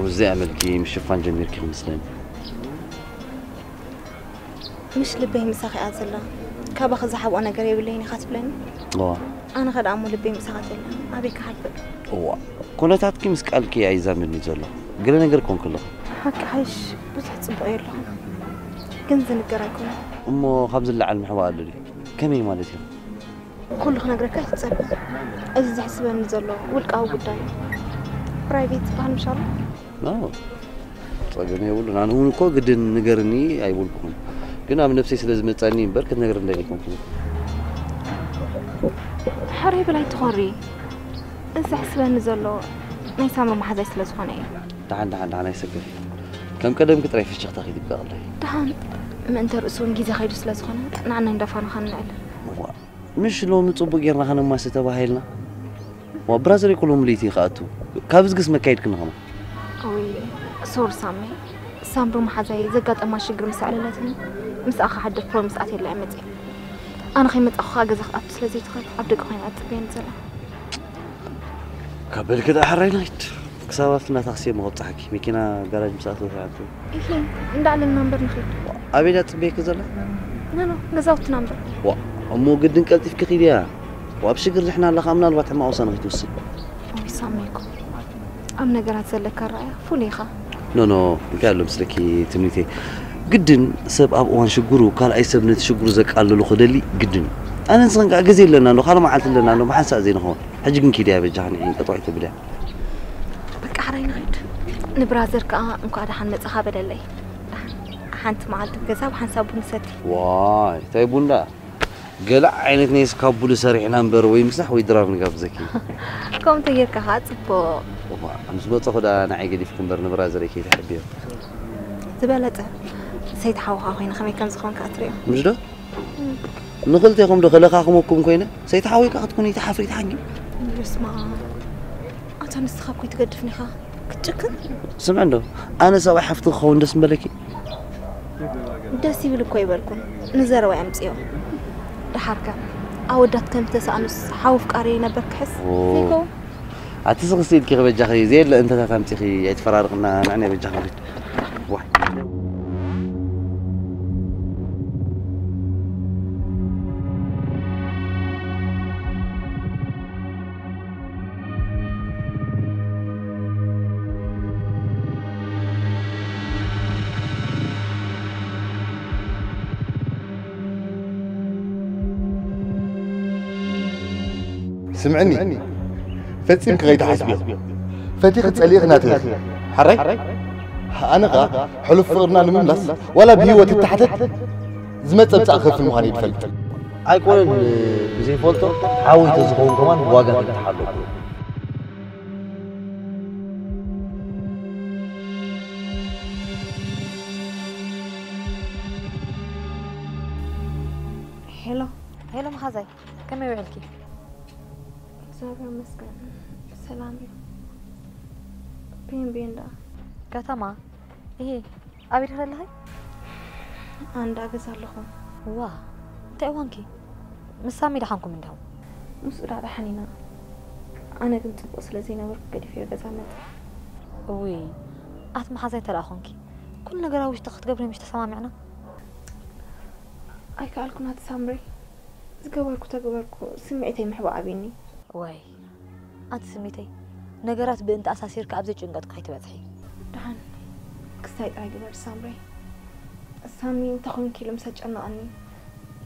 ብዚኣ መልኪ ምሽፋን ጀሚርኪ ይመስለኒ። ምሽ ልበይ ምሳኺ እያ ዘላ። ካባኺ ዝሓብኦ ነገር የብለይን ኢኻ ትብለኒ? እዋ። ኣነ ኸ ደኣ እሞ ልበይ ምሳኻ ዘላ ኣበይ ክሓብእ? እዋ። ኩነታትኪ ምስ ቃልኪ ኣይዛመድን እዩ ዘሎ። ገለ ነገር ኮንኪ ኣለኹ። ሓቂ ሓይሽ ብዙሕ ጽቡቕ የለኹም፣ ግን ዝንገር ኣይኮነን። እሞ ካብ ዝለዓል ምሕባእ ኣሎ ድዩ? ከመይ ማለት እዩ? ኩሉ ክነግረካ ይትጸብ። እዚ ዘሕስበኒ ዘሎ ውልቃዊ ጉዳይ እዩ። ፕራይቬት ዝበሃል ምሻሉ? ኖ፣ ጸገም የብሉን። ኣነ እውን እኮ ግድን ንገርኒ ኣይብልኩምን። ግን ኣብ ነብሰይ ስለ ዝመጻኒ እምበር ክትነግርኒ ኣይኮንኩን። ሕራይ በላይ ትኾሪ። እዚ ዘሕስበኒ ዘሎ ናይ ሳምሪ መሓዛይ ስለ ዝኾነ እዩ። ደሓን ደሓን ደሓን ኣይሰገር። ከም ቀደምኪ ጥራይ ፍሽኽታ ከይትብቀቕለይ። ደሓን ምእንተ ርእሱ እውን ግዜ ከይዱ ስለ ዝኾነ ንዓና እንዳፋንኻ ንዕል። እዋ፣ ምሽ ሎሚ ጽቡቅ ጌርና ከነማሲ ተባሂልና። ዋ ብራዘር ይኩሎም ልይቲ ይኸኣቱ። ካብ ዝግስ መካይድ ክንኸማ። ወይ ሶሪ ሳሚ፣ ሳምሪ መሓዛይ ዘጋጠማ ሽግር ምስ ኣዕለለትኒ ምስኣ ክሓድር ፕሮሚስ ኣትየላ እየ መፅእ። ኣነ ከይመፃኹ ከዓ ገዛ ክትኣቱ ስለ ዘይትኽእል ኣብ ደቂ ኮይና እፅበየኒ ዘላ። ካብ በልኪ ደኣ ሕራይ ንኺድ። ክሳብ ኣብቲ ናታ ክስየሞ ከብፅሓኪ። መኪና ጋራጅ ምስ ኣተወት ይዓቱ። ይሄ እንዳዕለልና እምበር ንኺድ። ኣበይ ድያ ትፅበየኪ ዘላ? ኖ ኖ፣ ገዛውትና እምበር። ዋ እሞ ግድን ቀልጢፍኪ ኺድያ። ዋ ኣብ ሽግር ዝሕና ኣለኻ ምናልባት ሕማቕ ውሳነ ከይትወስን። ወይ ሳሚ እኮ ኣብ ነገራት ዘለካ ኣረኣእያ ፍሉይ ኢኻ። ኖ ኖ እንታይ ኣሎ ምስለኪ ትምኒተይ። ግድን ሰብ ኣብ እዋን ሽግሩ ካልኣይ ሰብ ነቲ ሽግሩ ዘቃልሉ ክደሊ ግድን እዩ። ኣነ ንስኽን ከዓ ግዜ ኣለና እንዶ ካልእ መዓልቲ ኣለና እንዶ ብሓንሳእ ዘይንኸውን። ሕጂ ግን ኪድያ በጃኻ ንዒ ቀጥዋይ ተብልያ። በቃ ሕራይ ንኺድ። ንብራዘር ከዓ እንኳዕ ደሓን መጻኻ በለለይ። ሓንቲ መዓልቲ ገዛ ብሓንሳብ ቡን ንሰቲ። ዋይ እንታይ ቡን ደኣ? ገለ ዓይነት ናይ ስካቡሉ ሰሪሕና እምበር ወይ ምሳሕ ወይ ድራር ንጋብዘኪ። ከምኡ እንተጌርካ ከዓ ጽቡቕ። እዋ፣ ምስ መጸኹ ደኣ ንዓይ ገዲፍኪ እምበር ንብራዘረይ ከይትሕብዮ። ዝበለጸ ሰይቲ ሓውኻ ኮይነ ከመይ ከም ዝኾንካ እትሪኦ። ምሽ ዶ? ንኽልቴኹም ዶ ከለኻኽመኩም ኮይነ? ሰይቲ ሓወይ ከኣ ክትኩኑ ይትሓፍሪ ይትሓጊ። በስማ ኣታ ንስኻ እኮ ይትገድፍኒ ኢኻ ክትጭክን። ስምዕ እንዶ ኣነ ሰብኣይ ሓፍቲ ክኸውን ደስ ምበለኪ። ደስ ይብል እኮ ይበልኩ ንዘረባ ኣምፅዮ። ደሓርከ ኣወዳት ከም ዝተሰኣኑስ ሓው ፍቃሪ ነበር ክሕስ ዘይከውን። ኣቲ ስኽስቲ ኢልኪ ክበጃኺ ዘየለ እንተታት ኣምፂኺ ኣይትፈራርቕና። ንዕና በጃ ክብሪት ዋይ ስምዕኒ ፈጺምኪ ከይትሓስብዮ። ፈቲኺ ጸሊእኺ ናተይ ኢኺ። ሓራይ? ኣነ ኸኣ ሕሉፍ ፍቕርና ንምምላስ ዋላ ብህይወት ይተሓተት ዝመጸ ብጻእ ክኸፍል ምዃነይ ትፈልጥ። ኣይኮነን ብዘይፈልጦ ሓወይ ተዝኸውን ከማን ዋጋ ከይተሓለኩ። ሄሎ ሄሎ መሓዛይ ከመይ ውዕልኪ? እግዚኣብሔር ይመስገን ሰላም እዩ። ብየን ብየን ደኣ ከተማ ይሄ ኣበይ ዲኺ ዘለኺ? ኣንዳ ገዛ ኣለኹ። ዋ እንታይ እዋንኪ? ምስ ሳሚ ደሓንኩም እንዲኹም? ምስኡ ደኣ ደሓን ኢና። ኣነ ግን ጽቡቕ ስለ ዘይነበርኩ ገዲፈዮ ገዛ መጸ። እውይ ኣቲ መሓዛይ እንተ ደኣ ኾንኪ ኩሉ ነገር ኣብ ውሽጢ ክትገብሪ ምሽ ተሰማሚዕና? ኣይከኣልኩን ኣቲ ሳምሪ። ዝገበርኩ ተገበርኩ ስምዒተይ ምሕባእ ኣብዩኒ። ወይ ኣንቲ ስሚተይ ነገራት ብእንቲ ኣሳሲርካ ኣብ ዘይጭንቀት እኮ ኣይትበጽሒ። ደሓን ክስታይ ጥራይ ግበር ሳምሪ። ሳሚ እንታይ ኮንኪ ኢሉ ምስ ኣጨነቐኒ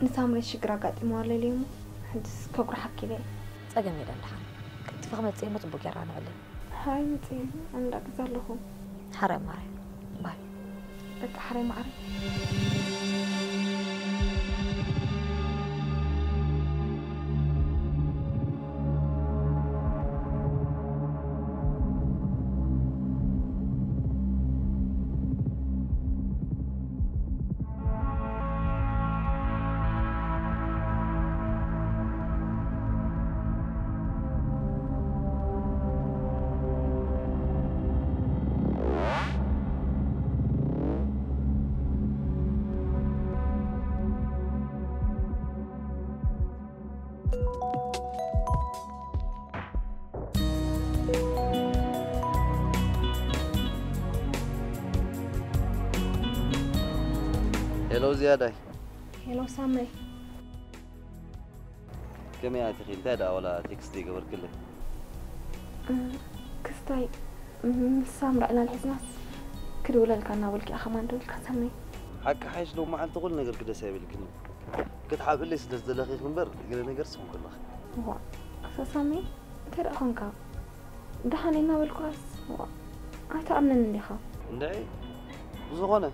ንሳምሪ ሽግር ኣጋጢምዋ ለልዩ እሞ ሕጅስ ከጉርሓኪ ኢለ እየ። ጸገም የለን ደሓን ቀልጢፈ ክመጽእ እሞ ጽቡቕ ጌርና ንዕልል። ሓራይ መጽእ ኣነ ደኣ ገዛ ኣለኹ። ሓራይ ማራይ ባይ። በቃ ሓራይ ማዓረይ። ሄሎ ዝያዳይ። ሄሎ ሳመይ። ከመይ ኣቲኺ? እንታይ ደኣ ዋላ ቴክስት ይገበርክለይ? ክስታይ ምስ ሳምራ ዕላል ሒዝናስ ክድውለልካ እናበልኩ ኢኻ ከማን ደውልካ ሳመይ። ሓቂ ሓይሽ ሎማዓንቲ ኩሉ ነገር ክደስ ኣይብልክን። ክትሓብእለይ ስለ ዝደለኺ እምበር ገለ ነገር ስኹም ከለኺ። ዋ ሳመይ እንታይ ደኣ ኾንካ? ደሓን እናበልኳስ ኣይትኣምነን እንዲኻ። እንድዒ ብዝኾነ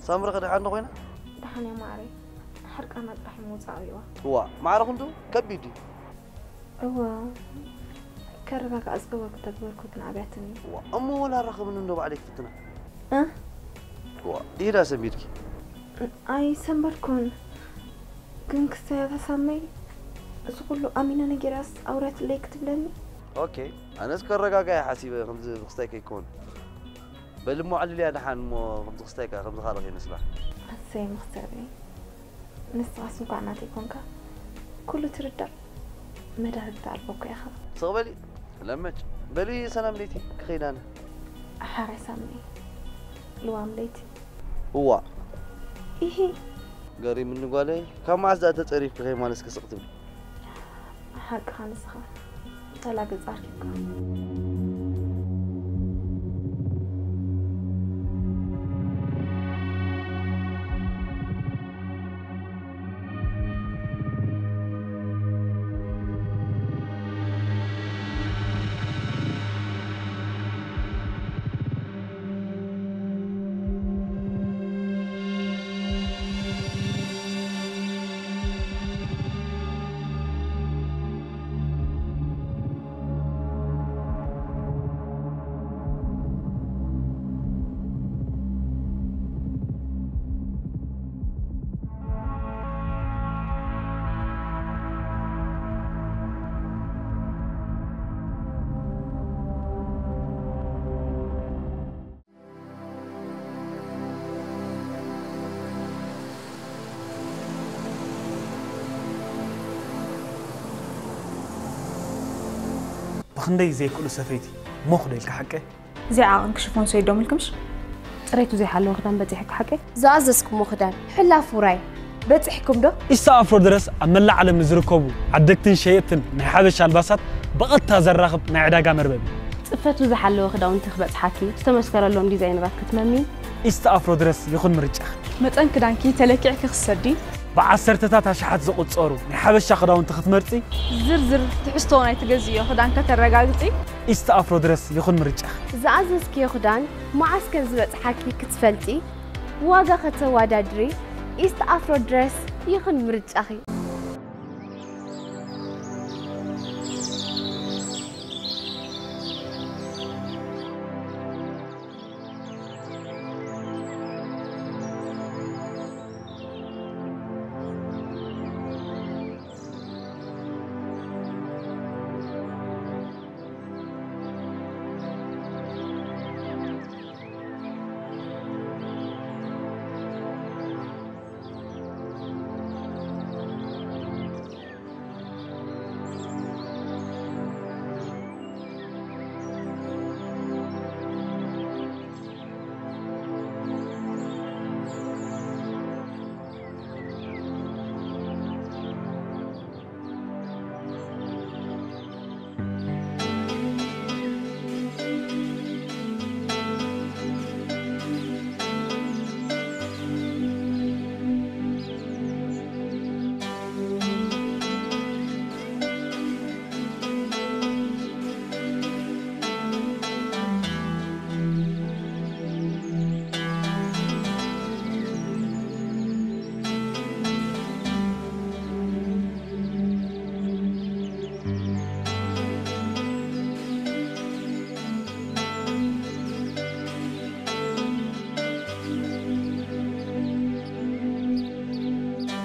ሳምሪ ከደሓን ዶ ኮይና? ደሓን እያ ማዕረይ። ሕርቃና ጥራሕ ምውፃእ እዋ። እዋ ማዕረ ክንዱ ከቢድ እዩ። እዋ ከረጋግኣ ዝገበርኩ ተግበርኩ ግን ኣብያትኒ። እዋ እሞ ወላ ራኸብኒ እንዶ ባዕለይ ክፍትና። እ? እዋ ይዳ ሰንቢድኪ። ኣይሰንበድኩን ግን ክስተያ ተሳመይ እዚ ኩሉ ኣሚነ ነጊራስ ኣውርያትለይ ክትብለኒ። ኦኬ ኣነስ ከረጋጋያ ሓሲበ ከምዚ ብክስታይ ከይኮን። በሊ እሞ ዓልልያ ደሓን እሞ ከምዚ ክስታይ ከኣ ከምዚ ካልእ ከይመስላ። ኣሰይ መኽተበይ ንስኻስ እንኳዕ ናተይ ኮንካ ኩሉ ትርዳእ መዳርግቲ ኣልቦ እኮ ኢኻ። ስቕ በሊ ለመጭ በሊ ሰላም ለይቲ ክኸይድ ኣነ። ሓራይ ሳሚ ልዋም ለይቲ። እዋ ኢሂ ገሪምኒ ጓለይ ካብ መዓስ ደኣ ተጸሪፍኪ ከይማለስኪ ስቕ ትብሊ። ሓቅኻ ንስኻ ተላገጽ ኣርኪብካ። ብኽንደይ ዘይክእሉ ሰፈይቲ ሞኽ ዶ ኢልካ ሓቀይ? ዘይዓቐንኪ ሽፎን ሰይዶም ኢልክምሽ? ጽሬቱ ዘይሓለወ ክዳን በጺሕኪ ሓቀይ? ዝኣዘዝኩሞ ክዳን ሕላፍ ውራይ በጺሕኩም ዶ? ኢስታ ኣፍሮ ድረስ ኣብ መላእ ዓለም ንዝርከቡ ዓደግትን ሸየጥትን ናይ ሓበሻ ኣልባሳት ብቐጥታ ዘራኽብ ናይ ዕዳጋ መርበብ እዩ። ጽፈቱ ዝሓለወ ክዳውንቲ ክበጽሓኪ፣ ዝተመስከረሎም ዲዛይነራት ክትመሚ። ኢስታ ኣፍሮ ድረስ ይኹን ምርጫኺ። መጠን ክዳንኪ ተለኪዕኪ ክትሰዲ። ብዓሰርተታት ኣሽሓት ዝቑጸሩ ናይ ሓበሻ ክዳውንቲ ክትመርጺ። ዝርዝር ትሕዝቶ ናይቲ ገዝእዮ ክዳን ከተረጋግጺ። ኢስት ኣፍሮ ድረስ ይኹን ምርጫኺ። ዝኣዘዝክዮ ክዳን መዓስ ከም ዝበጽሓኪ ክትፈልጢ፣ ዋጋ ከተወዳድሪ፣ ኢስት ኣፍሮ ድረስ ይኹን ምርጫኺ።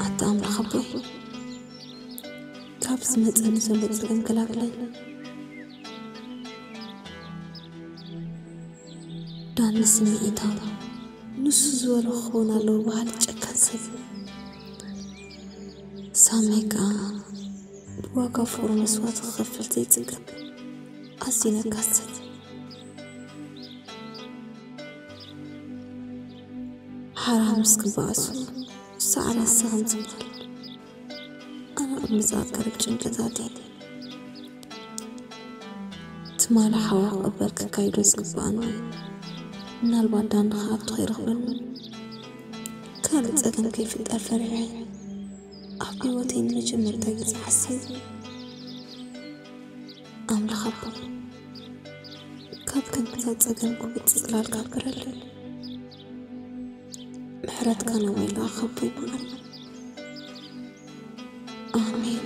ኣታ ኣምላኽ ኣቦይ፣ ካብ ዝመጸኒ ዘሎ ጸገም ገላግለኒ። ዳኒ ስምዒታዊ፣ ንሱ ዝበሎ ክኸውን ኣለዎ በሃሊ ጨካን ሰብ። ሳመይ ከኣ ብዋጋ ፍቕሩ መስዋእቲ ክኸፍል ዘይጽገም ኣዝዩ ለጋስ ሰብ። ሓራ ምስ ክበኣሱ ሳዕሪ ስኽም ዝበሃል ኣነ ኣብ ምዝኣከር ጭንቀታት እየ። ትማሊ ሓዋ ክቕበል ክካይዶ ዝግብኣኒ እዩ። ምናልባት ዳንኻ ኣብቲ ከይረኽበኒ ካልእ ጸገም ከይፍጠር ፈሪሐ ኣብ ህይወተይ ንመጀመርታ ግዜ ሓሲብ ኣምላኽ ኣቦ ካብ ከምዛ ጸገም ክውጽእ ጽላልካ ግበረለይ። ምሕረትካ ናባይ ለኣኽ ኣቦይ መዓረይ። ኣሜን።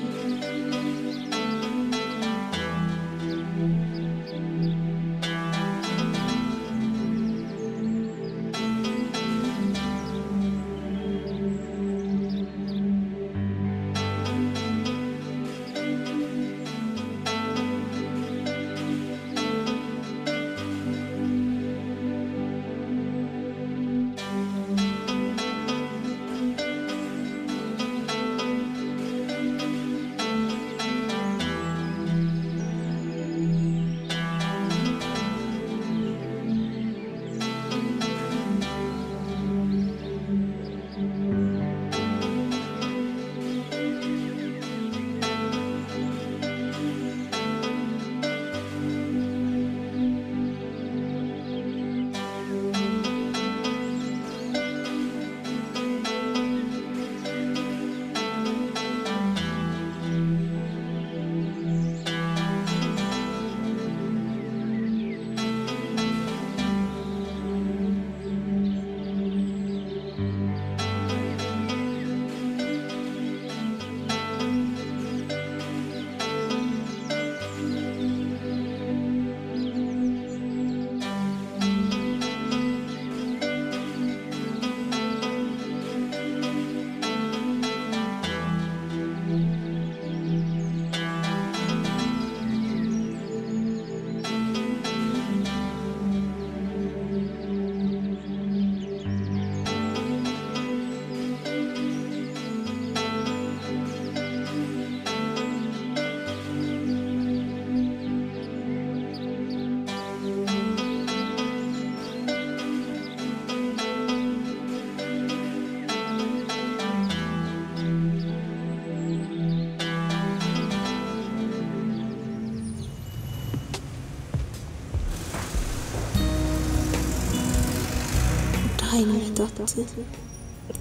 ደሃይ ንምሕታት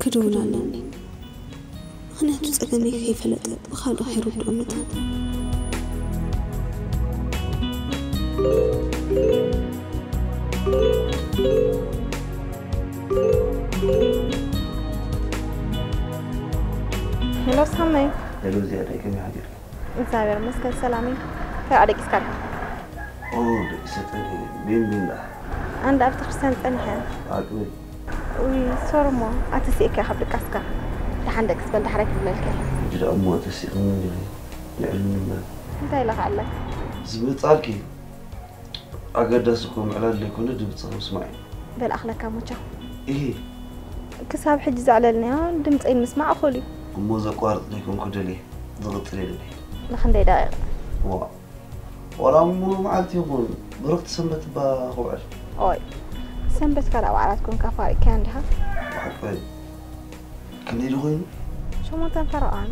ክድውል ኣለኒ። ምኽንያቱ ጸገመይ ከይፈለጠ ብኻልኦ ከይርድኦ መታን። ሄሎ ሳመይ። ሄሎ ዝያዳይ፣ ከመይ ሓዲርኪ? እግዚኣብሔር ይመስገን ሰላም እዩ። እንታይ ደቂስካ? ኦ፣ ደቂሰ ጸኒሐ። ቤን ቤን ደኣ? ኣንዳ ኣብ ቤተክርስትያን ጸኒሐ። ኣቅበል። ውይ ሶሪ እሞ ኣተሲእካ ካብ ድቃስካ። ደሓን ደቅስ በል ዳሕራይ ክብለልካ እየ። ሕጂ ደኣ እሞ ኣተሲእክኒ እንድዩ። ልዕልኒ እምበር። እንታይ ኢላ ከ ኣላት? ዝመጻልኪ ኣገዳሲ እኮ ምዕላል ዘይኮነ ድምጽኺ ምስማዕ እዩ። በል ኣኽለካ እሞ ቻው። እሂ። ክሳብ ሕጂ ዘዕለልናዮ ድምጸይ ንምስማዕ እኹል እዩ። እሞ ዘቋርጽ ዘይኮንኩ ደልየ ዝቕጽል የለኒ። ንኽንደይ ደቂቕ? ዋ ዋላ ሙሉ መዓልቲ ይኹን ብርኽቲ ሰንበት እባ ክውዕል። ኦይ ሰንበት ካልኣ በዓላት ኮንካ ፋሪቕካያ እንዲኻ። ብሓቂ ክንደይ ዶ ኮይኑ? ሸሞንተን ፈረቓን።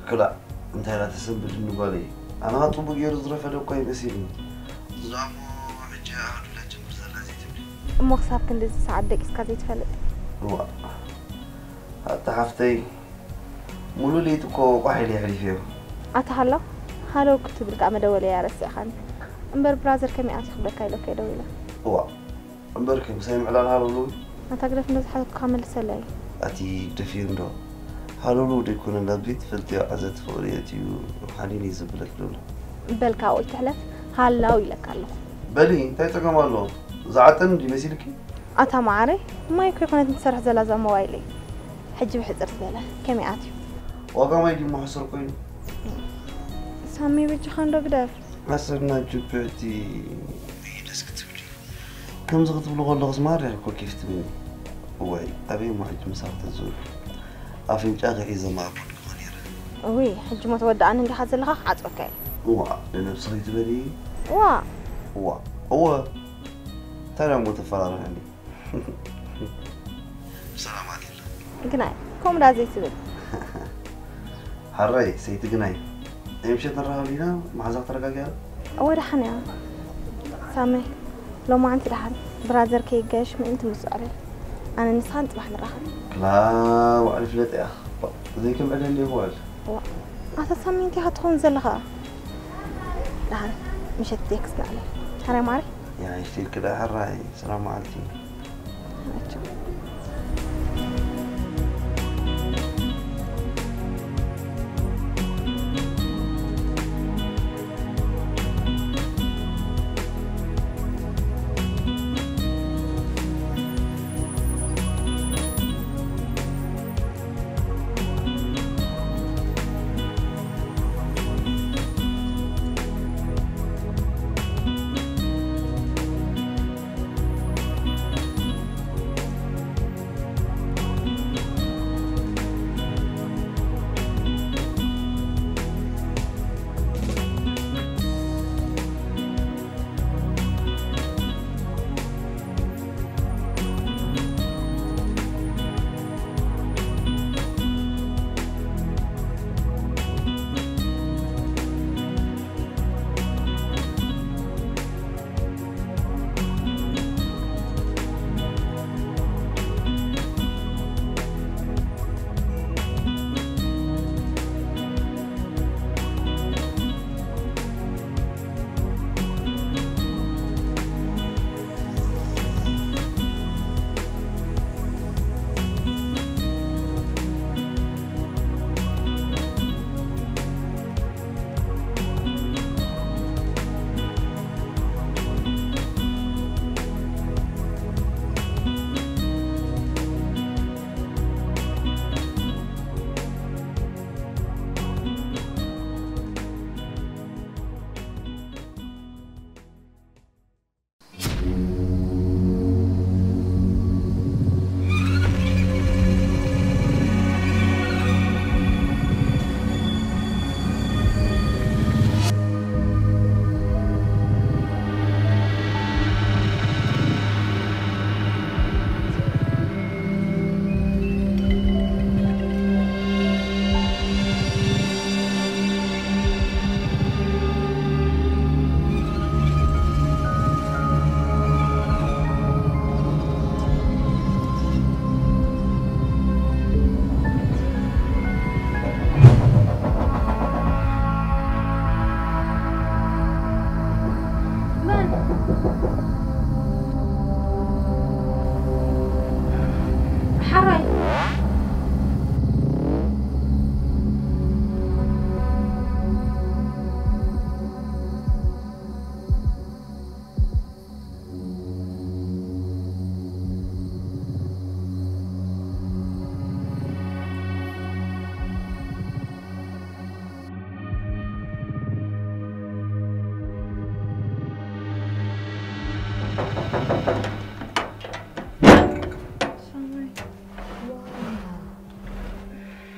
ክላእ እንታይ ኢላ ተሰንብድኒ ጓለይ። ኣነ ኸኣ ጽቡቕ ገይሩ ዝረፈደ እኳ ይመሲልኒ። እዛ እሞ ሕጂ ኣህዱላ ጀምር ዘላ ዘይትብሊ። እሞ ክሳብ ክንድዚ ሰዓት ደቂስካ ዘይትፈልጥ? እዋ ኣታ ሓፍተይ ሙሉ ለይቲ እኮ ቋሕ ኢለ የሕሊፍዮ። ኣታ ሃሎ ሃሎ ክትብል ከኣ መደወለይ ኣረሲዕኻኒ። እምበር ብራዘር ከመይ ኣትዩ ክብለካ ኢለካ እየ ደዊለ። እዋ እምበርከ ምሳይ ምዕላል ሃለውለው እዩ። ኣታ ግደፍ እንዶ ዝሓተትኩኻ መልሰለይ። ኣቲ ግደፍዮ እንዶ ሃለውለው ደይኮነ ናብ ዘይትፈልጥዮ ዓዘቲ ፍቕሪ ኣትዩ ሓሊኒ እዩ ዘብለኪ ዘሎ። በል ካብኡ ኣይትሕለፍ ሃላው ኢለካ ኣለኹ። በሊ እንታይ ጸገም ኣለዎ? ዝዓጠን እንዲ መሲልኪ? ኣታ መዓረይ ማይ እኮ ኣይኮነትን ትሰርሕ ዘላ እዛ ሞባይለይ። ሕጂ ብሕጽር ዝበለ ከመይ ኣትዩ? ዋጋ ማይ ድዩ ሕሱር ኮይኑ? ሳሚ በጃኻ እንዶ ግደፍ። ኣሰብና ጁፒ እቲ ደስ ክትብሊ። ከምዚ ክትብሉ ከለኹስ ማርያ እኮ ኬፍ ትብልኒ። እዋይ ኣበይ እሞ ሕጂ ምሳኺ ተዝውዕል? ኣፍንጫኺ ሒዘ ማዕቡድ እኮ ነይረ። እውይ ሕጂ እሞ ተወድኣኒ እንዲኻ ዘለኻ ክዓጽወካ እየ። እዋ ንነብስኺ ትበሊ። እዋ እዋ እወ። ታዲያ እሞ ተፈራርሕኒ። ሰላም ኣልኢልና። ግናይ ከምኡ ዳ ዘይትብል። ሓራይ ሰይቲ ግናይ፣ ናይ ምሸት ንራኸብ ዲና? መሓዛ ተረጋጊያ። እወ ደሓን እያ። ሳመይ፣ ሎማዓንቲ ደሓን ብራዘር ከይጋየሽ ምእንቲ ምስ ውዕለል ኣነ ንስኻን ጽባሕ ንራኸብ። ክላ ውዕል ፍለጥ እያ። ዘይከም ዕደ እንዲ ይኽወል። ኣታ ሳሚ እንታይ ኢኻ ትኸውን ዘለኻ? ደሓን ምሸት ቴክስት ንዕለል። ሓራይ ማሪ። ያ ይሽቲል ክዳ ሓራይ። ሰላም መዓልቲ። ናቸው።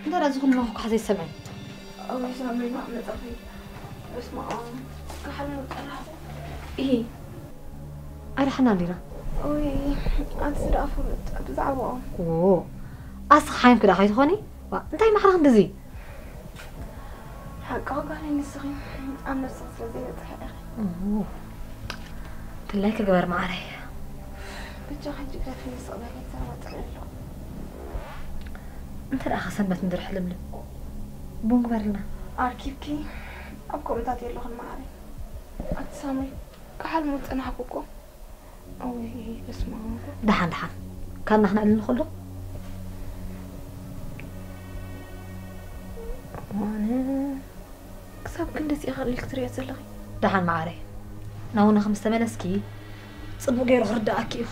እንተ ደኣ ዝኹን ለኹ ካሕ ዘይሰምዐ ኣውይ ሳሚ ማዕ መጻኺ። በስመ ኣብ። ካሕል ነው ጠላኹ። ይሄ ኣድሓና ዲና ኣውይ ኣንቲ ስዳ ፍሉጥ ብዛዕባኦም። ኣስኻ ሓይምክ ዳ ከይትኾኒ እንታይ ማሕራ ክንድዚ ሓቂ ጓለይ ንስኺ ኣብ ነብስኺ ስለ ዘይበጽሐ ኢኺ። ትላይ ክግበር ማዕረይ ብቻ ሕጂ ግደፊ ንስቕ በሊ ተዋጥሪ ኣሎ። እንተ ደኣ ሰንበት ምድሪ ሕልምልም ቡን ግበርልና ኣርኪብኪ ኣብ ከምኡታት የለኹን ማዕረይ። ኣቲ ሳሙኤል ካሓል ምውጥ ጸናሕኩ እኮ። ኣውይ በስመ ኣብ። ደሓን ደሓን ካብ ናኽና ዕልል ንኸሎ ዋነ ክሳብ ክንድዚ ኢኻ ኢልክ ትሪኦ ዘለኺ? ደሓን መዓረይ ናውና ከም ዝተመለስኪ ጽቡቕ ገይሩ ክርዳኣኪ እዩ።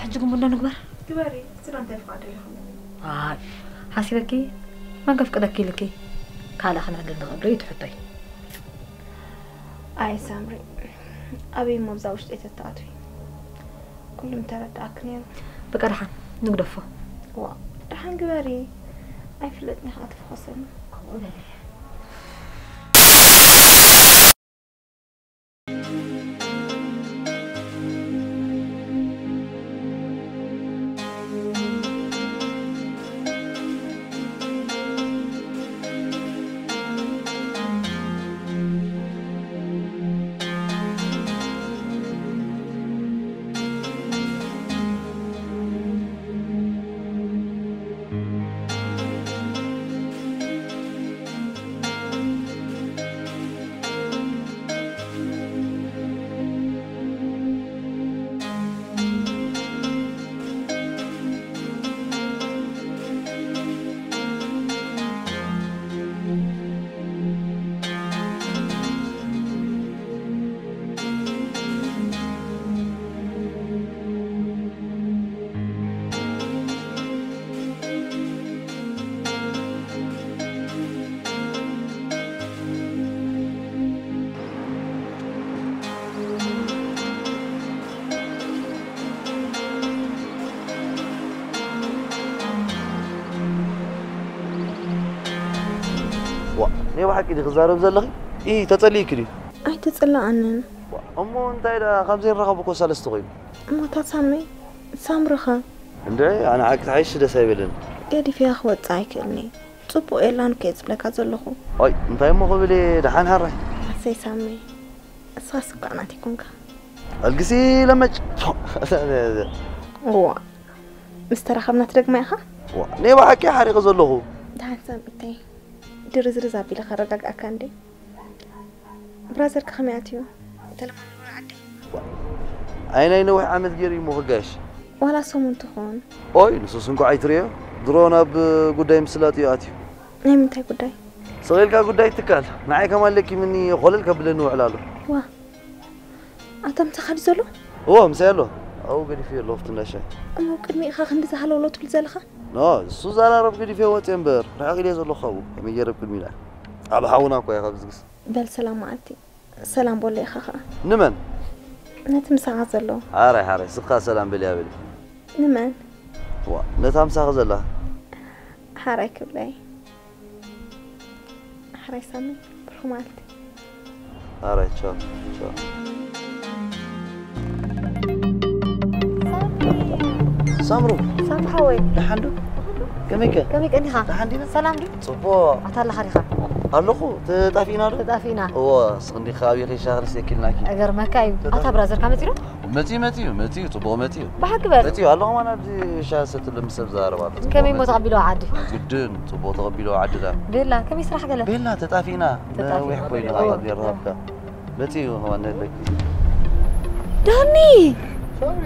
ሕጂ ግን ቡና ንግበር። ግበሪ ስለ እንታይ ፍቓድ ኢለኹም? ኣይ ሓሲበኪ መን ከፍቅደኪ ኢልኪ ካልእ ክነዕልል ንኽእል ዶ እዩ ትሕቶይ። ኣይ ሳምሪ ኣበይ እሞ ብዛ ውሽጢ ተተኣትዊ ኩሉ ምተረዳኣኪ ነይሩ። በቃ ደሓን ንግደፎ። ዋ ደሓን ግበሪ ኣይፍለጥኒ ከዓ ትፍኾሰኒ። ከምኡ በሊ። ናይ ብሓቂ ድዩ ክዛረብ ዘለኺ? ኢ ተጸሊእኪ ድዩ? ኣይተጸላኣንን። እሞ እንታይ ደኣ ካብ ዘይንራኸብ እኮ ሰለስተ ኮይኑ። እሞ እታ ሳሚ ሳምሪ ኸ? እንደ ኣነ ሓቂ ተሓይሽ ደስ ኣይበለኒ። ገዲፈያ ክወጽእ ኣይክእልኒ። ጽቡቕ የላን እኮ እየ ዝብለካ ዘለኹ። ኦይ እንታይ እሞ ክብል እየ ደሓን ሓራይ። ኣሰይ ሳሚ እስኻስ እኳ ናተይ ኮንካ። ኣልግሲ ለመጭ። እዋ ምስ ተራኸብና ትደግማ ኢኻ? ዋ ናይ ብሓቂ ሓሪቐ ዘለኹ። ደሓን ሳሚተይ ድርዝርዝ ኣቢለ ከረጋግኣካ እንዴ። ብራዘርካ ከመይ ኣትዩ? ተለማሚድዎ ዓዲ? ኣይ ናይ ነዊሕ ዓመት ገይሩ እዩ እሞ ክጋየሽ። ዋላ ሰሙን ትኾን? ኦይ ንሱስ እንኳዕ ኣይትርእዮ። ድሮ ናብ ጉዳይ ምስላጥ እዩ ኣትዩ። ናይ ምንታይ ጉዳይ? ስቕ ኢልካ ጉዳይ ትካል ንዓይ ከም ኣለኪ ምኒ ኮለል ከብለኒ ውዕል ኣሎ። ዋ ኣታ ምሳኻ ድዩ ዘሎ? እዎ ምሳይ ኣሎ። ኣብኡ ገዲፈዮ ኣለኹ ኣብቲ እንዳ ሻሂ። እሞ ቅድሚ ኢኻ ክንዲ ዝሃለውሎ ትብል ዘለኻ? ኖ እሱ ዘራረብ ገዲፈዮ ወፅየ እምበር ርሕቕ ኢለ ዘለኹ ኣብኡ ከመይ ገይረ ኣብ ቅድሚ ኢላ ፃዕባ ሓውና እኮ ኢኻ ብዝግስ። በል ሰላም መዓልቲ። ሰላም በሎ ኢኻ ኸዓ። ንመን? ነቲ ምሳኻ ዘሎ። ሓራይ ሓራይ ስኻ ሰላም በልያ በሊ። ንመን? ዋ ነታ ምሳኺ ዘላ። ሓራይ ክብለይ። ሓራይ ሳሚ ብሩኽ መዓልቲ። ሓራይ ቻው ቻው። ሳምሩ ሳሚ ሓወይ። ደሓን ዶ? ከመይ ከ? ከመይ ቀኒኻ? ደሓን ዲና? ሰላም ድዩ? ጽቡቕ። ኣታ ኣለኻ ዲኻ? ኣለኹ። ተጣፊእና ዶ? ተጣፊእና። እዎ፣ እስኺ እንዲኻ ኣብይ ሻሂ ክንሰቲ ኢልናኪ። እገርመካ እዩ። ተጣፊእና። ኣታ ብራዘርካ መጺኡ ዶ? መጺኡ፣ መጺኡ፣ መጺኡ፣ ጽቡቕ መጺኡ። ብሓቂ በል። መጺኡ፣ ኣሎ ከማን ኣብዚ ሻሂ ሰትሉ ምስ ሰብ ዝዛረብ ኣሎ። ጽቡቕ ከመይ እሞ መጺኡ። ተቐቢልዎ ዓዲ? ግድን፣ ጽቡቕ ተቐቢልዎ ዓዲ ዳ። ቤላ፣ ከመይ ስራሕ ገለ? ቤላ፣ ተጣፊእና። ተጣፊእና። ነዊሕ ኮይኑ እዎ። ካብ ገርሃብካ። መጺኡ ከማን ነለኪ። ዳኒ! ሳምሪ!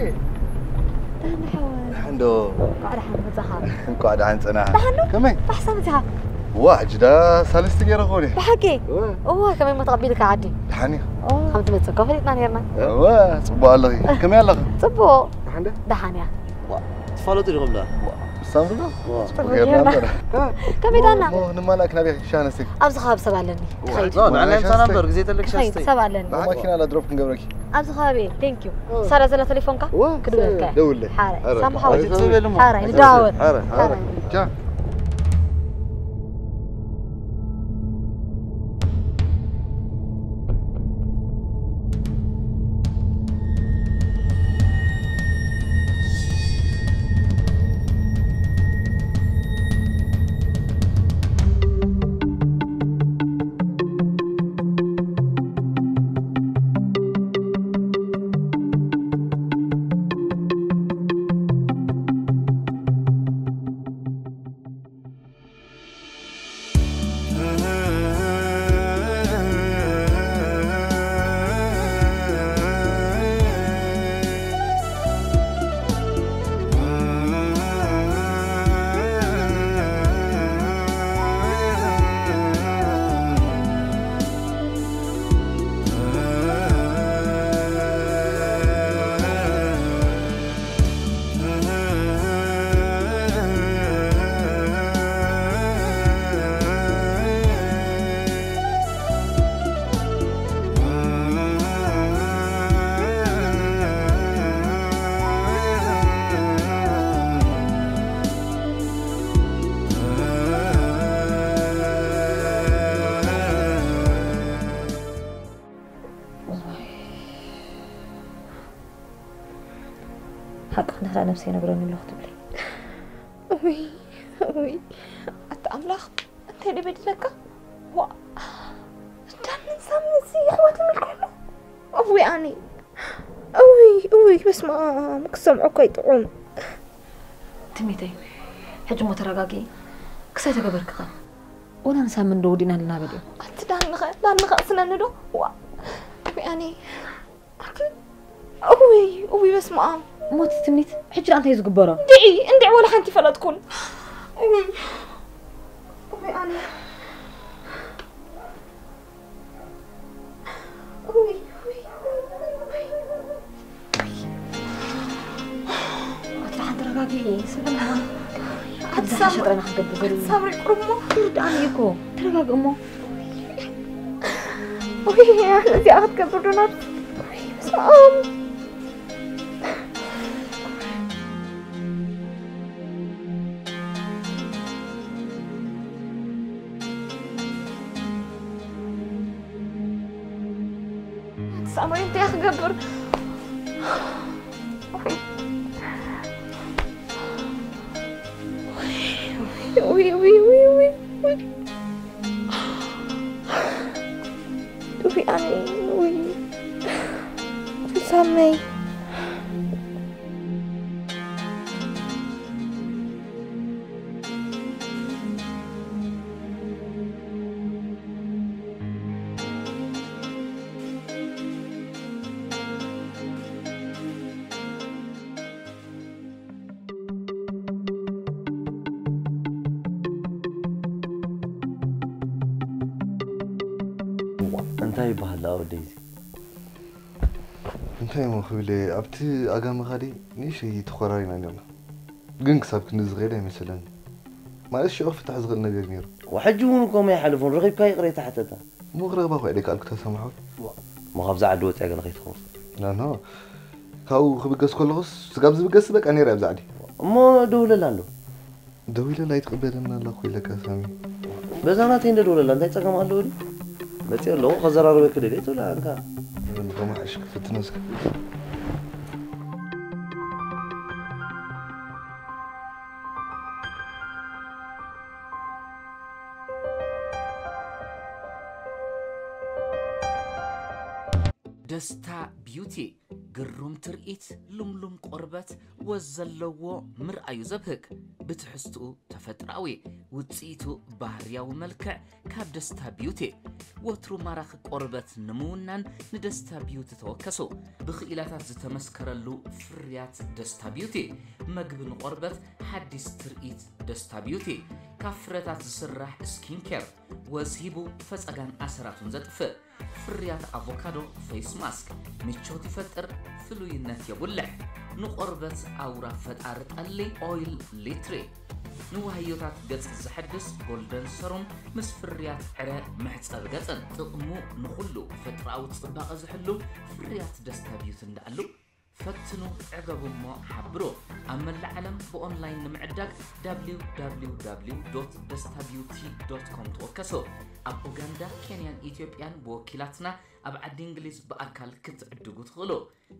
ዳኒ ሓወይ። ደሓን ዶ? እንኳዕ ደሓን መጻኻ። እንኳዕ ደሓን ጸናሕ። ደሓን ዶ? ከመይ? ባሕሳ መጺኻ? ዋ፣ ሕጂ ዳ ሳልስቲ ገይረ ክኸውን እየ። ብሓቂ? እወ። እወ፣ ከመይ እሞ ተቐቢልካ ዓዲ? ደሓን እዩ። ኦ፣ ከም ትመጽእ እኮ ፈሊጥና ኔርና። እወ፣ ጽቡቕ ኣለኺ። ከመይ ኣለኺ? ጽቡቕ። ደሓን ዶ? ደሓን እያ። ዋ፣ ትፋለጡ ዲኹም ዳ? ዋ፣ ሳምሪ ዶ? ዋ። ጽቡቕ ጌርና ጌርና። ነበር። ከመይ ዳና? ሞ፣ ንማላክ ናበይ ሻሂ ነስተይ? ኣብዚ ከባቢ ሰብ ኣለኒ። ዋ፣ ክኸይድ። ኖ፣ ንዓና ሻሂ ምሳና ነስተይ። እምበር፣ ግዜ ተለክ ሻሂ ክኸይድ፣ ነስተይ። ሰብ ኣለኒ። ብማኪና ላ ድሮፕ ክንገብረኪ። ኣብዚ ከባቢ፣ thank you። ኦ። ሳራ ዘላ ቴሌፎንካ? ዋ፣ ክድውለልካ እየ። ደውለይ። ሓራይ፣ ኣረ፣ ሳምሓ ሓራይ፣ ወይ። ትጽበይ እሞ። ሓራይ፣ ሓራይ፣ ንደዋወል። ሓራይ፣ ሓራይ። ሓራይ። ቻ። ሓቂ ክንድሕራ ነብሰይ ነግረኒ ኣለኹ ትብለይ። እውይ፣ እውይ፣ ኣታ ኣምላኽ፣ እንታይ ደይ በዲለካ? ዋ፣ ዳንን ሳምንሲ ኣሕዋት ይምልኮ ኣሎ። እውይ፣ ኣነ፣ እውይ፣ እውይ፣ በስመ ኣብ፣ ክሰምዖ እኮ ኣይጥዑም። ትሚተይ፣ ሕጂ እሞ ተረጋጊ። ክሳይ ተገበርክኸ? ወላ ንሳምን ዶ ወዲእና ኣለና በልዮ። ኣቲ ዳንኸ፣ ዳንኸ፣ እስነኒ ዶ? ዋ፣ እውይ፣ ኣነ፣ ኣቲ፣ እውይ፣ እውይ፣ በስመ ኣብ። ሞት ትምኒት፣ ሕጂ ደኣ እንታይ እዩ ዝግበሮ? እንድዒ፣ እንድዒ፣ ወላ ሓንቲ ይፈለጥኩን። እውይ፣ እውይ፣ ኣነ። እውይ፣ እውይ፣ እውይ፣ እውይ። ኣቲ ደሓን ተረጋጊ፣ ሰበና። ኣቲ ኣብዚ ሳምሪ፣ ሓሸጥረና ክገብር ዘሎ። ኣቲ ሳምሪ፣ ቁሩብ እሞ። ይርድኣኒ እዩ እኮ። ተረጋጊ እሞ። ወይ፣ እዚኣ ክትገብር ዶ ናብቲ? ወይ፣ በስመ ኣብ። ኣሞይ እንታይ ክገብር? ውይ፣ ውይ፣ ውይ፣ ውይ፣ ውይ። ውይ፣ ኣነ፣ ውይ። ሳመይ። እንታይ ይበሃል ደኣ ወደይ እዚ? እንታይ እሞ ክብል እየ፣ ኣብቲ ኣጋ መኻዲ ንእሽተይ ተኾራሪና ኔርና። ግን ክሳብ ክንዲ ዝኸይድ ኣይመሰለኒ። ማለት ሽዑ ክፍታሕ ዝኽእል ነገር እዩ ነይሩ። ወሕጂ እውን ከምኡ ኣይሓልፉን። ረኺብካ ይቕሬታ ሕተታ። እሞ ክረኽባ እኮ እየ ደይከኣልኩ ተሰማሕወይ። እሞ ካብዛ ዓዲ ወፂኣ ገለ ከይትኸውን። ናኖ፣ ካብኡ ክብገስ ከለኹስ ስጋብ ዝብገስ በቃ ነይረ ኣብዚ ዓዲ። እሞ ደውለላ እንዶ። ደዊለላ ኣይትቕበለና ኣላ እኮ ኢለካ ሳሚ። በዛ ናተይ እንደ ደውለላ እንታይ ጸገም ኣለዎ ድዩ? መጽእ ኣለኹ ከዘራርበኪ ደልየ ትብላ እንካ። ከምሓሽ ክፍትኖ እስከ። ደስታ ቢዩቲ፣ ግሩም ትርኢት፣ ልምሉም ቆርበት፣ ወዝ ዘለዎ፣ ምርኣዩ ዘብህግ፣ ብትሕዝትኡ ተፈጥሮኣዊ፣ ውጽኢቱ ባህርያዊ መልክዕ ካብ ደስታ ቢዩቲ። ወትሩ ማራኺ ቆርበት ንምውናን ንደስታ ቢዩቲ ተወከሱ። ብኽኢላታት ዝተመስከረሉ ፍርያት ደስታ ቢዩቲ፣ መግቢ ንቆርበት፣ ሓዲስ ትርኢት ደስታ ቢዩቲ፣ ካብ ፍረታት ዝስራሕ ስኪን ኬር፣ ወዝ ሂቡ ፈጸጋን ኣሰራቱን ዘጥፍእ። ፍርያት ኣቮካዶ ፌስ ማስክ ምቾት ይፈጥር፣ ፍሉይነት የጉልሕ። ንቆርበት ኣውራ ፈጣሪ ጠሊ ኦይል ሊትሪ። ንዋህዮታት ገጽ ዘሐድስ ጎልደን ሰሩም ምስ ፍርያት ዕረ መሕጸቢ ገጽን። ጥቕሙ ንኹሉ ፈጥራዊ ጽባቐ ዝሕሉ ፍርያት ደስታ ቢዩቲ እንዳኣሉ። ፈትኑ፣ ዕገቡ እሞ ሓብሩ። ኣብ መላእ ዓለም ብኦንላይን ንምዕዳግ www.destabeauty.com ተወከሱ። ኣብ ኡጋንዳ፣ ኬንያን ኢትዮጵያን ብወኪላትና፣ ኣብ ዓዲ እንግሊዝ ብኣካል ክትዕድጉ ትኽእሉ።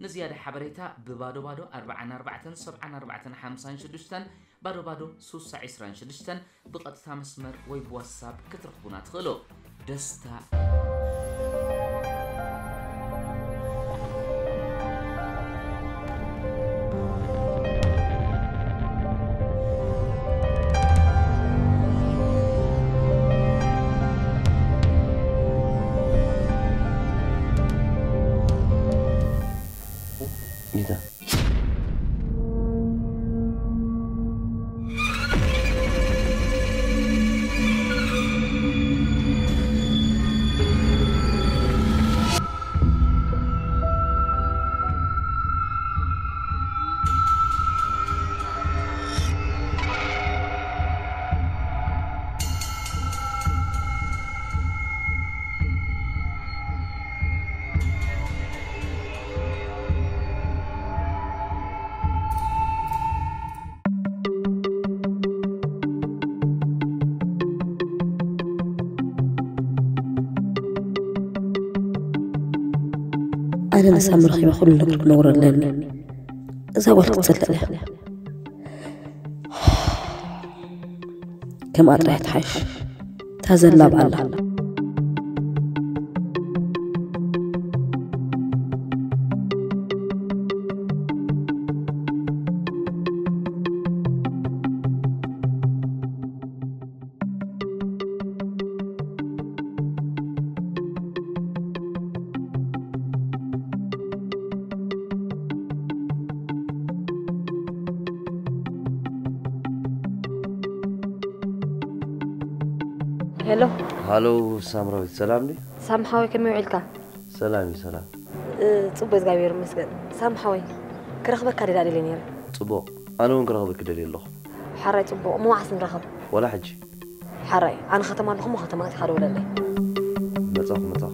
ንዝያዳ ሓበሬታ ብባዶ ባዶ ኣርባዓን ኣርባዕተን ሰብዓን ኣርባዕተን ሓምሳን ሽዱሽተን፣ ባዶ ባዶ ሱሳ ዕስራን ሽዱሽተን ብቐጥታ መስመር ወይ ብዋትሳፕ ክትረኽቡና ትኽእሉ። ደስታ። ጌታ። ኣነ ንሳሚ ረኺበ ኩሉ ነገር ክነግሮ ኣለኒ። እዛ ጓል ክትጽልእ እያ። ከምኣ ጥራሕ ትሓይሽ። እታ ዘላ ብኣላ። ሄሎ። ሃሎ ሳምራዊት፣ ሰላም ድዩ? ሳሚ ሓወይ፣ ከመይ ውዒልካ? ሰላም እዩ፣ ሰላም። እ፣ ጽቡቅ፣ እግዚኣብሔር ይመስገን። ሳሚ ሓወይ፣ ክረኽበካ ደዳ ደልየ ነይረ። ጽቡቕ፣ ኣነ እውን ክረኽበኪ ደልየ ኣለኹ። ሓራይ ጽቡቕ፣ እሞ መዓስ ንራኸብ? ዋላ ሕጂ። ሓራይ፣ ኣነ ከተማ ኣለኹ፣ እሞ ከተማ ኣቲኻ ደውለለይ። መጻኹ፣ መጻኹ።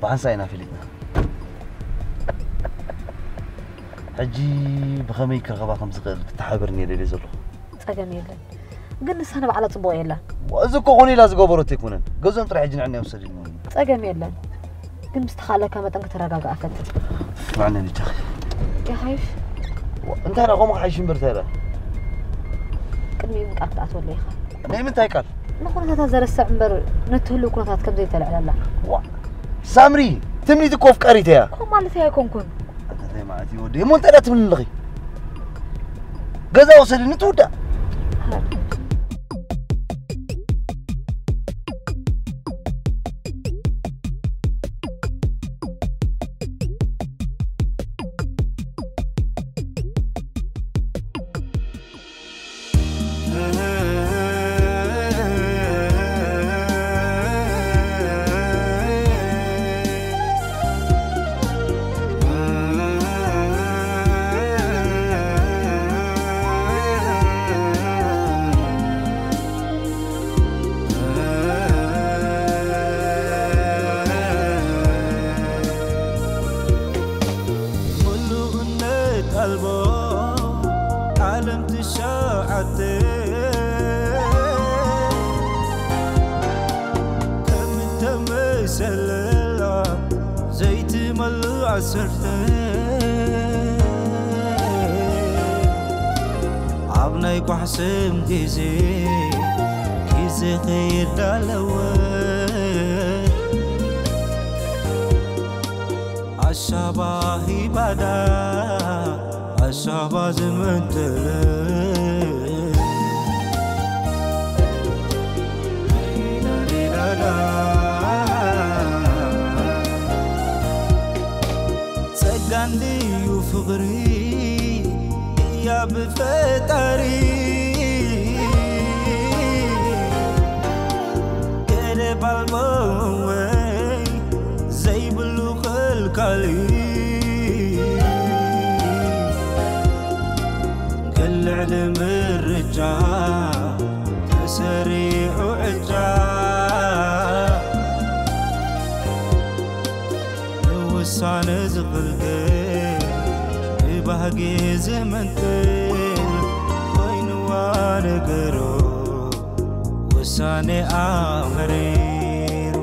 ብሓንሳእ ኢና ፈሊጥና። ሕጂ ብኸመይ ክረኸባ ከም ዝኽእል ክትሓብርኒ እየ ደልየ ዘለኹ። ጸገም የለን። ግን ንሳ ንባዕላ ጽቡቕ የላን። እዚ እኮ ኾነ ኢላ ዝገበረቶ ኣይኮነን። ገዝኦም ጥራሕ ሕጂ ንዕና እዮም ሰዲድሞ። ጸገም የለን። ግን ብዝተኻእለካ መጠን ክትረጋጋእ ፈትን። ማዕነ ብቻ። ይሓይሽ። ዋ፣ እንታይ ደኣ ከምኡ ክሓይሽ እምበር እንታይ ደኣ? ቅድሚኡ ቃል ክትኣትወለይ ኢኻ። ናይ ምንታይ ቃል? ንኹነታታት ዘረስዕ እምበር ነቲ ህሉው ኩነታት ከም ዘይተልዕለላ። ዋ፣ ሳምሪ፣ ትምኒት እኮ ኣፍቃሪት እያ። ከምኡ ማለተይ ኣይኮንኩን። ኣንታ እንታይ ማለት እዩ ወደይ? እሞ እንታይ ደኣ ትብልኒ ኣለኺ? ገዛ ወሰድኒ ትውዳእ። ምሉእነት ኣልቦ ዓለም ትሽዓተ ከም ተመሰለላ ዘይትመልእ ዓሰርተ ኣብ ናይ ኳሕስም ግዜ ግዜ ከየዳለወ ኣሻባ ሂባዳ ኣሻባ ዝመንተለ ጸጋ እንድዩ ፍቕሪ እያ ብፈጣሪ ገደብ ኣልቦ ወይ ዘይብሉ ከልካሊ ክልዕሊ ምርጫ ተሰሪዑ ዕጫ ንውሳነ ዝቕልቅል ብባህጊ ዝምንጥል ኮይንዋ ነገሩ ውሳኔኣ መሪሩ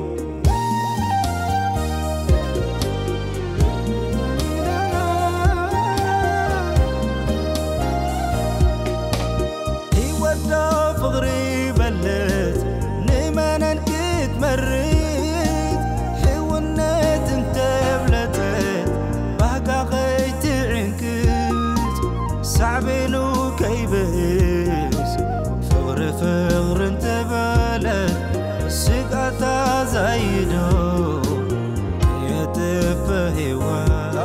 ህይወት ዶ ፍቕሪ በለት ንመነን ክትመርጽ ሕውነት እንተብለጸት ባህጋ ከይትዕንቅጽ ሳዕቤኑ ከይብስ ፍቕሪ ፍቕሪ እንተበለት ስጋታ ዛይዶ የጥፍ ህይወት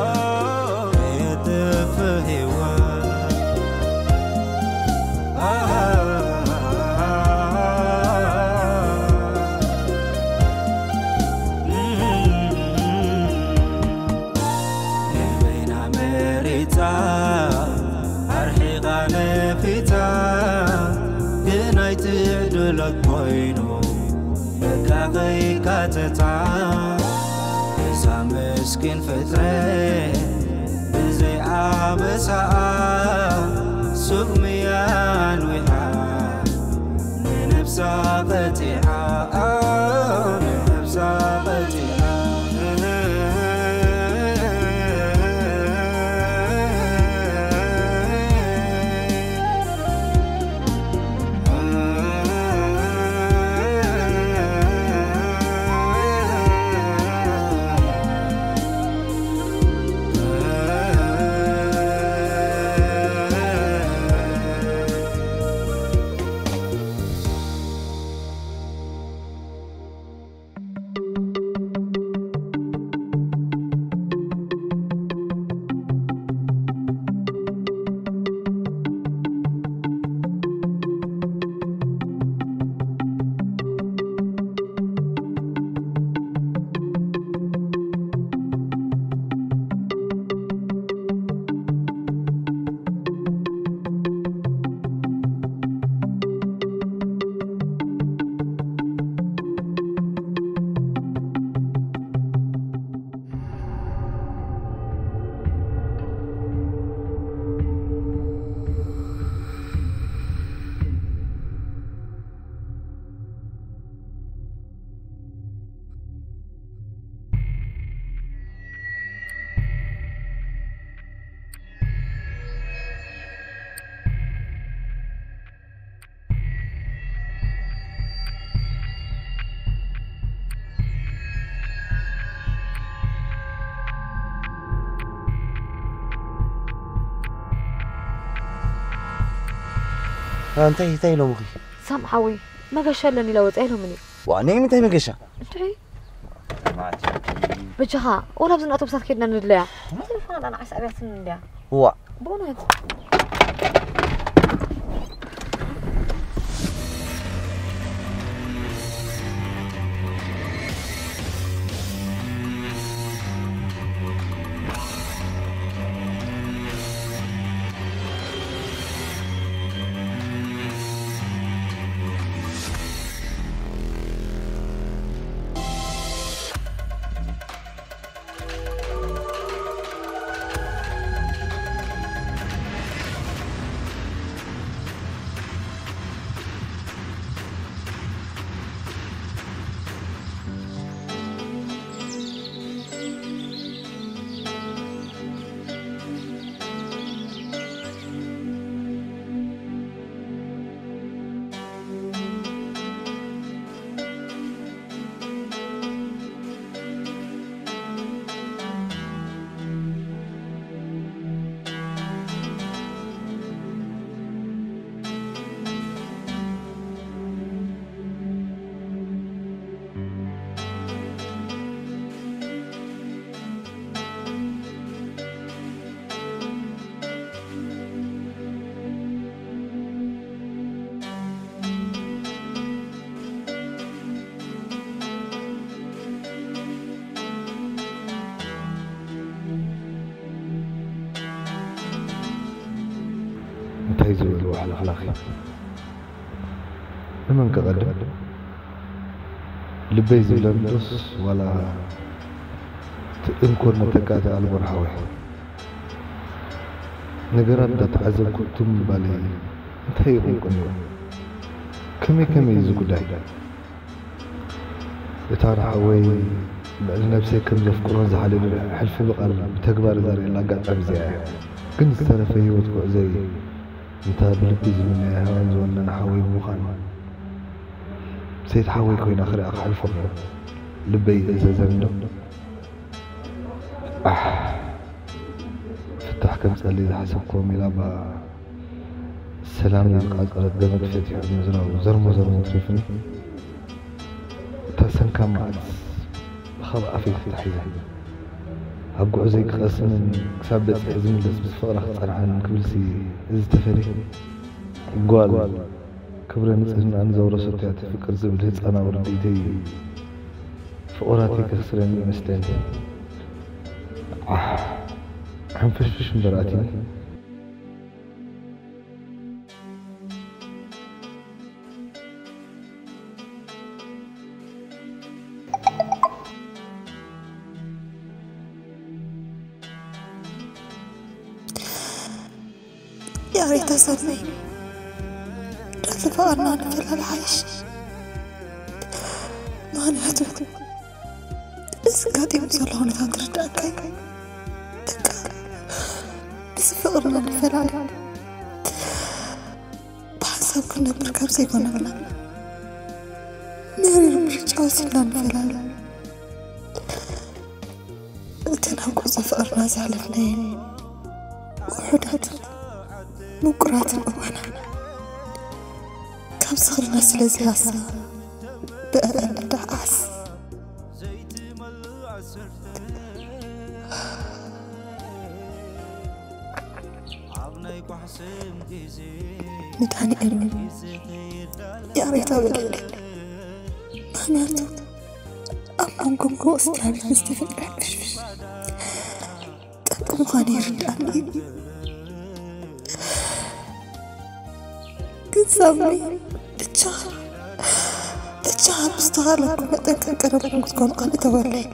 የጥፍ ህይወት ንበይና መሪጻ ኣርሒቓ ነፊጻ ግን ኣይትዕድሎት ኮይኑ በቃ ከይካተታ እዛ ምስኪን ፍጥረት ብዘይ ኣበሳኣ ሱቕ ምያን ዊሓ ንነብሳ ቀጺዓ ንነብሳ ቀጺዓ እንታይ እንታይ ኢሎምኺ? ሳም ሓወይ፣ መገሻ ኣለኒ ኢላ ወፂኣ ኢሎምኒ። ዋ፣ ናይ ምንታይ መገሻ? እንድዒ በጃኻ፣ ወላ ኣብዚ ኣውቶቡሳት ከይድና ንድለያ። ቴሌፎና ንዓስ ኣብያትን እንድያ። ዋ፣ ብእውነት። እንታይ ዝበልዎ ሓለፍላኺ? ንመን ክቐድም? ልበይ ዝብለኒ ዶስ ዋላ እቲ እንኮን መተካእቲ ኣልቦን ሓወይ? ነገራት እንዳተዓዘብኩ ትም ምባለይ እንታይ ይኸውን ቀኒዎ? ከመይ ከመይ እዩ እዚ ጉዳይ? እታ ንሓወይ ልዕሊ ነብሰይ ከም ዘፍቅሮን ዝሓልዮን ሕልፊ ብቓል ብተግባር ዘርእየላ ኣጋጣሚ እዚኣ እያ። ግን ዝተረፈ ህይወት ጉዕዞይ ነታ ብልቢ ዝምነያ ሄዋን ዝወነነ ሓወይ ብምዃኑ ሰይቲ ሓወይ ኮይና ክሪኣ ክሓልፎ እሞ ልበይ ይእዘዘኒ ዶ? ኣሕ፣ ፍታሕ ከምጽኣለይ ዝሓሰብክዎ ሜላ እባ ሰላም ዝቃጸረት ገመድ ፈቲሑ ምዝራቡ ዘርሞ ዘርሞ ትሪፍኒ። እታ ሰንካም መዓልቲ ብኻብ ኣፈይ ተታሒዛ ኣብ ጉዕዞይ ክቐስንን ክሳብ በጺሐ ዝምለስ ምስ ፍቕራ ክትጸንሓንን ክብልሲ እዚ ተፈሊ ጓል ክብረ ንጽህናኣን ዘውረሰቶ እያ እቲ ፍቅር ዝብል ህጻናዊ ርድኢተይ ፍቑራተይ ከኽስረኒ ይመስለኒ። ዓሕ፣ ሕንፍሽፍሽ እምበር ኣትዩኒ። ያሬታ ሰመይ፣ ዳዚ ፍቕርና ንፈላሊ ሓይሽ። ምኽንያቱ እዚ ኣጋጢሙ ዘሎ ኩነታት ትርዳእካ እዩ። በቃ፣ እዚ ፍቕርና ንፈላሊ። ብሓንሳብ ክንነብር ካብ ዘይኮነና፣ መሪር ምርጫ ወሲድና ንፈላሊ። እተን ኣብ ጉዕዞ ፍቕርና ዘሕለፍናየን ውሑዳት ምቁራትን እዋናት ካብ ዝኽርና ስለ ዝሃሳ ብኣእን እንዳዓስ። ንዳንኤል እውን ያሬታ በለለይ። ምኽንያቱ ኣብ መንጎ መንጎ ስድራ ቤት ንዝተፈጥረ ሕንፍሽፍሽ ጠንቂ ምዃኑ ይርድኣኒ እዩ። ግን ሳሚ፣ ብቻ፣ ብቻ ብዝተኻእለኩም መጠን ከም ቀደምኩም ክትኮኑ ካልእ ተወለይ።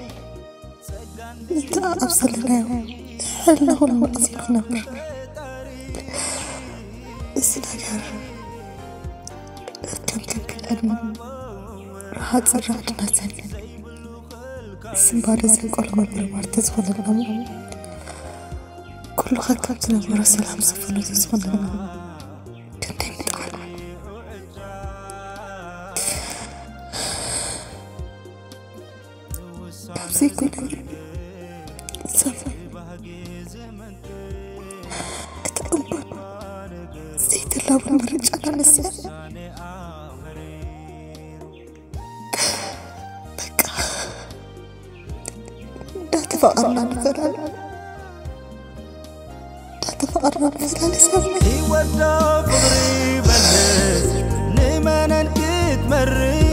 እንተ ኣብ ዘለናዮ ሕልና ኩሉ መዓስ እዩ ክነብር። እዚ ነገር ከም ከክል ዕድመ ረሃጽ ራዕድና ዘን ስንባደ ዘንቆሎ ምብርባር ተዝኾነልና እሞ፣ ኩሉ ከካብ ዝነበሮ ሰላም ሰፈኑ ተዝኾነልና ክንደይ ምጠዓመ። ካብ ዘይኮነ ሰብ እቲ እዋን ዘይተ ሎሚ ምርጫና ንስያ። በቃ እንዳተፋቐርና ንፈላለ፣ እንዳተፋቐርና ንፈላለ ሰብ። ህይወት ዶ ፍቕሪ ይበልጽ ንመነን ክትመርጽ፣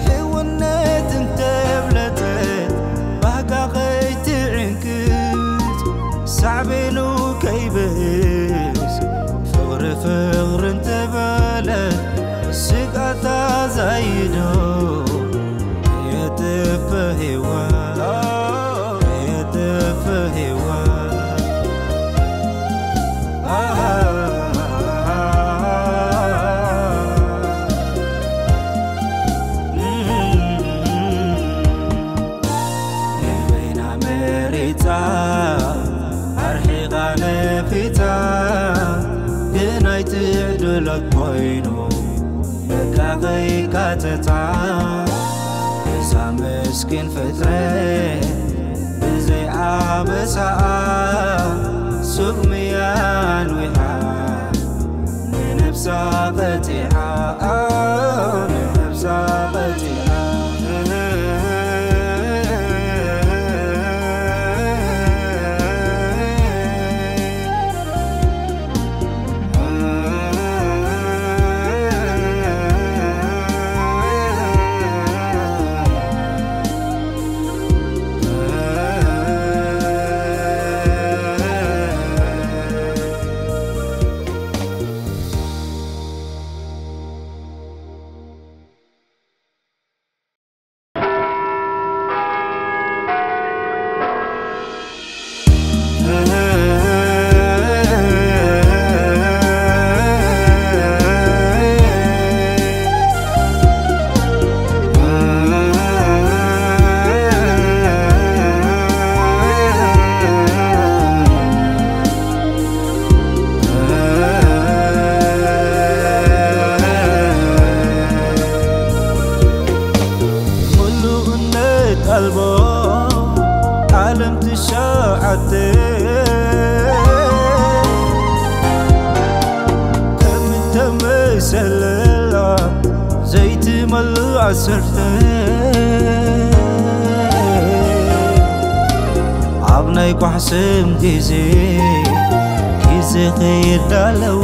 ሕውነት እንተብለጸት ባህጋ ከይትዕንቅጽ፣ ሳዕቤኑ ከይብስ ፍቕሪ ፍቕሪ እንተበለት ስጋታ ዛይዶ የጥፍ ህይወት፣ የጥፍ ህይወት። ንበይና መሪጻ ኣርሒቓ ነፊታ፣ ግን ኣይትዕድሎት ኮይኑ በቃ ከይካተታ። እዛ ምስኪን ፍጥረት ብዘይ ኣበሳኣ ሱቕ ምያን ዊዓ ንነብሳ ቀጢዓ፣ ንነብሳ ቀጢዓ። ምሉእነት ኣልቦ ዓለም ትሸዓተ፣ ከም ተመሰለላ ዘይትመልእ ዓሰርተ። ኣብ ናይ ኳሕስም ግዜ፣ ግዜ ከየዳለወ፣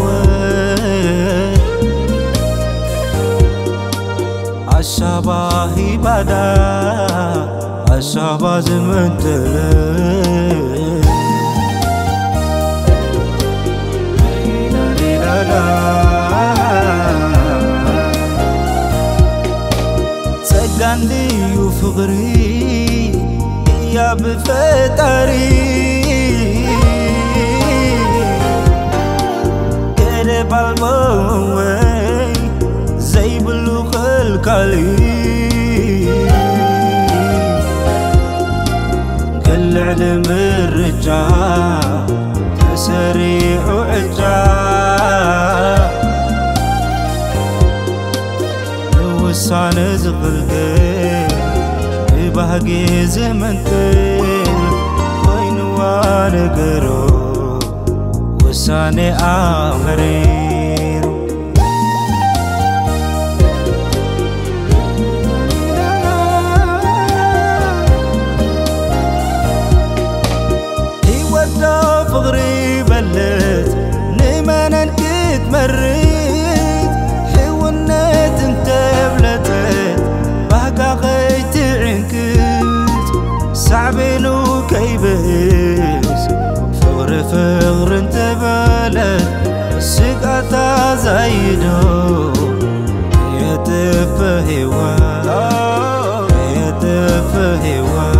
ኣሻባ ሂባዳ፣ ኣሻባ ዝመንተለ። ጸጋ እንድዩ ፍቕሪ እያ ብፈጣሪ፣ ገደብ ኣልቦ ወይ ዘይብሉ ከልካሊ። ክልዕሊ ምርጫ ተሰሪዑ ዕጫ፣ ንውሳነ ዝቕልቅል ብባህጊ ዝምንጥል ኮይንዋ ነገሩ፣ ውሳኔኣ መሪሩ። ህይወት ዶ ፍቕሪ በለት ንመነን ክትመርጽ፣ ሕውነት እንተብለጸት ባህጋ ከይትዕንቅጽ፣ ሳዕቤኑ ከይብስ ፍቕሪ ፍቕሪ እንተበለት ስጋታ ዛይዶ የጥፍ ህይወት፣ የጥፍ ህይወት።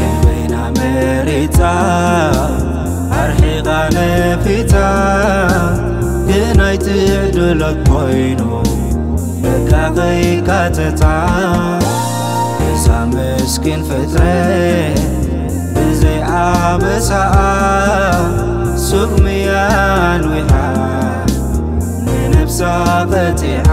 ንበይና መሪጻ ኣርሒቓ ነፊታ፣ ግን ኣይትዕድሎት ኮይኑ በቃ ከይካተታ። እዛ ምስኪን ፍጥረት ብዘይ ኣበሳኣ ሱቕ ምያን ዊዓ ንነብሳ ቀጢዓ።